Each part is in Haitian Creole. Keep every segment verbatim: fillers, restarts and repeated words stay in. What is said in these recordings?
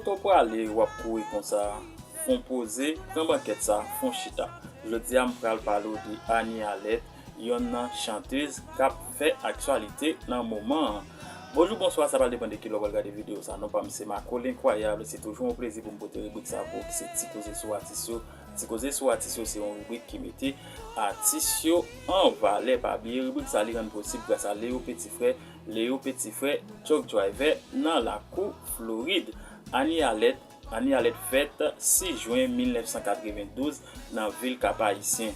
Kote w prale, w ap kouri konsa? Fon poze, pran bankèt sa, fon chita. Jodi a, m pral pale w de Annie Alerte, yonn nan chantèz k ap fè aktyalite nan moman an. Bonjou, bonswa, sa pral depann de kilè w pral gade videyo sa. Non pa m se Marco L'Incroyable, se toujou yon plezi pou m pote ribrik sa pou ou ki se Ti Koze sou Atis yo. Ti Koze sou Atis yo se yon ribrik ki mete atis yo an valè. Pa bliye ribrik sa li rann posib gras a Leo Petit Frè, Leo Petit Frè, truck driver nan lakou Florid. Annie Alerte, Annie Alerte fèt sis jen mil nèf san katrevendouz nan vil Kap Ayisyen.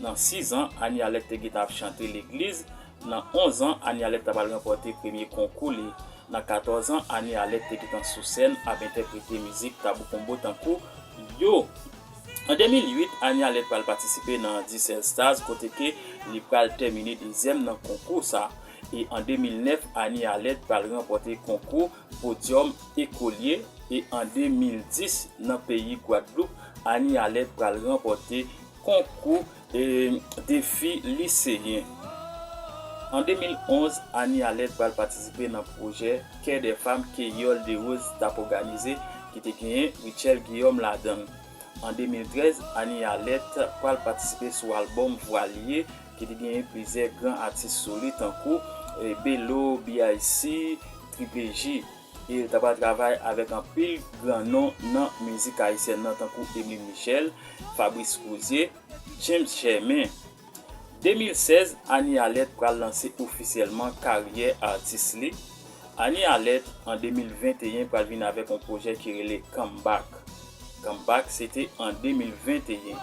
Nan sis an, Annie Alerte te gentan ap chante legliz. Nan onz an, Annie Alerte ta pral ranpòte premye konkou li. Nan katòz an, Annie Alerte te gentan sou sèn ap entèprete mizik Tabou Combo tankou Yo. An de mil uit, Annie Alerte pral patisipe nan Dicel Stars, kote ke li pral tèmine dezyèm nan konkou sa. E an de mil nèf, Annie Alerte pral ranpòte konkou Podium Écolier. E an de mil dis, nan peyi Gwadloup, Annie Alerte pral ranpòte konkou e defi liseyen. An de mil onz, Annie Alerte pral patisipe nan pwojè Kè dè Fam ke Yol Derose t ap òganize, ki te genyen Rutshelle Guillaume ladan l. An de mil trèz, Annie Alerte pral patisipe sou albòm Vwa L Ye, ki te genyen plizyè gran atis sou li, tankou, e, Belo, B I C, Triple J. E l ta pral travay avèk anpil gran non nan mizik ayisyèn nan, tankou Emeline Michel, Fabrice Rouzier, James Germain. De mil sèz, Annie Alerte pral lanse ofisyèlman karyè atis li. Annie Alerte, an de mil venteyen, pral vin avèk yon pwojè ki rele Comeback. Comeback, se te an de mil venteyen.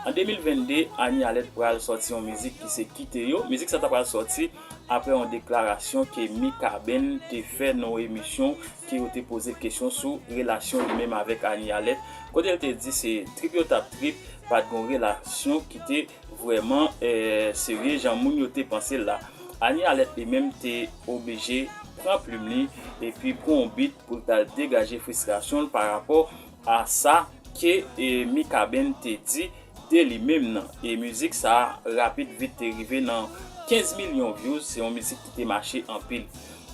An de mil vennde, Annie Alerte pral sòti yon mizik ki se Kite Yo. Mizik sa ta pral sòti apre yon deklarasyon ke Mikaben te fè nan yon emisyon ke yo te poze l kesyon sou relasyon li menm avèk Annie Alerte, kote l te di se trip yo t ap trip, pa t gen yon relasyon ki te vrèman, eh, serye jan moun yo te panse l la. Annie Alerte li menm te oblije pran plim li epi pran yon bit pou l t al degaje fristrasyon l pa rapò a sa ke, eh, Mikaben te di de li menm nan. E mizik sa a, rapid vit te rive nan kenz milyon views, se yon mizik ki te mache anpil.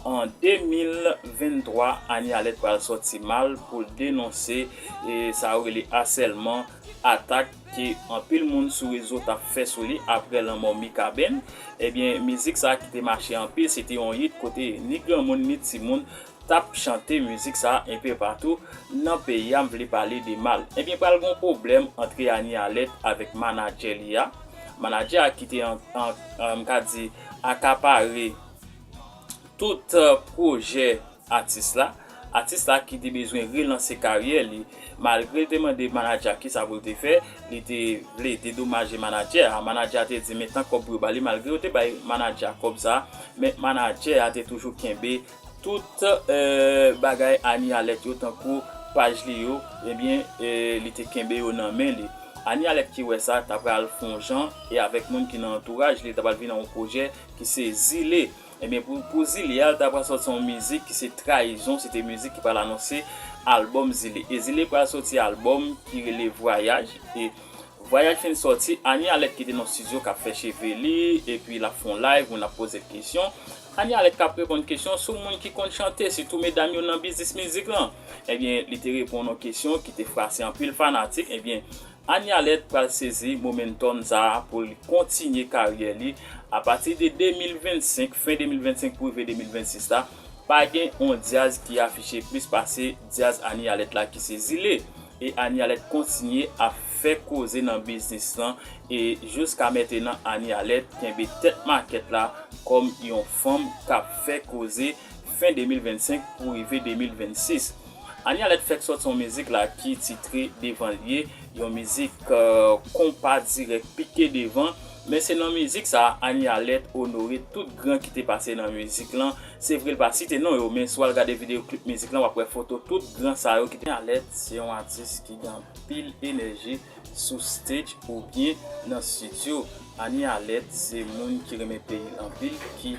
An de mil venntwa, Annie Alerte pral sòti mal pou l denonse, e, sa yo rele asèlman, atak ke anpil moun sou rezo t ap fè sou li apre lanmò Mikaben. Ebyen, mizik sa a ki te mache anpil, se te yon hit kote ni granmoun ni timoun t ap chante mizik sa a enpe patou nan peyi a, m vle pale de mal. Ebyen, pral gen yon pwoblèm ant Annie Alerte avèk manadjè li a. Manadjè a ki te an, an, an, m ka di, akapare tout, eh, pwojè atis la. Atis la ki te bezwen relanse karyè li. Malgre l te mande manadjè a kisa pou l te fè, li te vle dedomaje manadjè a. Manadjè a te di men tan kòb pou yo ba li, malgre yo te bay manadjè a kòb sa a, men manadjè a te toujou kenbe tout, eh, bagay Annie Alerte yo, tankou paj li yo, ebyen, eh, li te kenbe yo nan men li. Annie Alerte ki wè sa, ta pral fè yon jan, e avèk moun ki nan antouraj li, ta pral vin nan yon pwojè ki se Zile. Ebyen, pou, pou Zile a, l ta pral sòti yon mizik ki se Trayizon, se te mizik ki pral anonse albòm Zile. E Zile pral sòti albòm ki rele Vwayaj, e Vwayaj fin sòti, Annie Alerte ki te nan estidyo k ap fè cheve li, epi l ap fè yon live, moun ap poze l kesyon. Annie Alerte k ap reponn kesyon sou moun ki konn chante, sitou medam yo nan biznis mizik lan. Ebyen, li te reponn yon kesyon ki te frase anpil fanatik. Ebyen, Annie Alerte pral sezi momentum sa a pou l kontinye karyè li. Apati de de mil vennsenk, fen de mil vennsenk pou rive de mil vennsis la, pa gen yon djaz ki afiche plis pase djaz Annie Alerte la ki se Zile. E Annie Alerte kontinye ap fè koze nan biznis lan. E jiska mentenan, Annie Alerte kenbe tèt makèt la kòm yon fanm k ap fè koze fen de mil vennsenk pou rive de mil vennsis. Annie Alerte fèk sòti yon mizik la ki titre Devan L Ye, yon mizik, eh, konpa dirèk pike devan. Men se nan mizik sa a, Annie Alerte onore tout gran ki te pase nan mizik lan. Se vre l pa site non yo, men si w al gade videyo klip mizik lan, w ap wè foto tout gran sa yo ki te. Annie Alerte se yon atis ki gen anpil enèji sou stage oubyen nan estidyo. Annie Alerte se moun ki renmen peyi l anpil, ki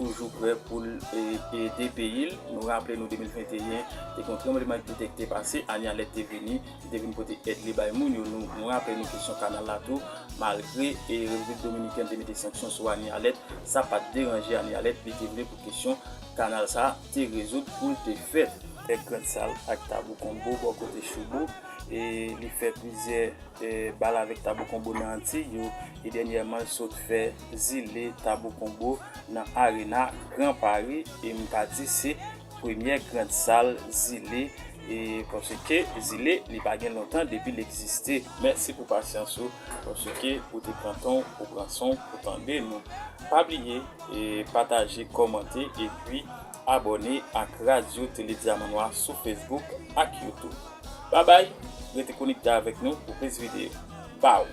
toujou prè pou l, e, ede peyi l. Nou raple nou de mil venteyen, te gen yon tranblemann de tè ki te pase, Annie Alerte te vini, li te vin pote èd li bay moun yo. Nou, nou raple nou kesyon kanal la tou, malgre, e, Repiblik Dominikèn te mete sanksyon sou Annie Alerte, sa pa t deranje Annie Alerte, li te vle pou kesyon kanal sa te rezoud pou l te fèt. Grand Salle ak Tabou Combo bò kote Choubou. E li fè plizyè e, bal avèk Tabou Combo nan Antiy yo. E dènyèman, l sot fè zile Tabou Combo nan Arena Grand Paris. E m ka di se premyè Grand Salle zile. E paske zile, li pa gen lontan depi l egziste. Mèsi pou pasyans ou, paske ou te pran tan w, ou pran son, pou tande nou. Pa bliye, e pataje, kòmante, epi abòne ak Radyo Tele Dyaman Nwa sou Facebook ak YouTube. Babay, rete konekte avèk nou pou plis videyo. Baw!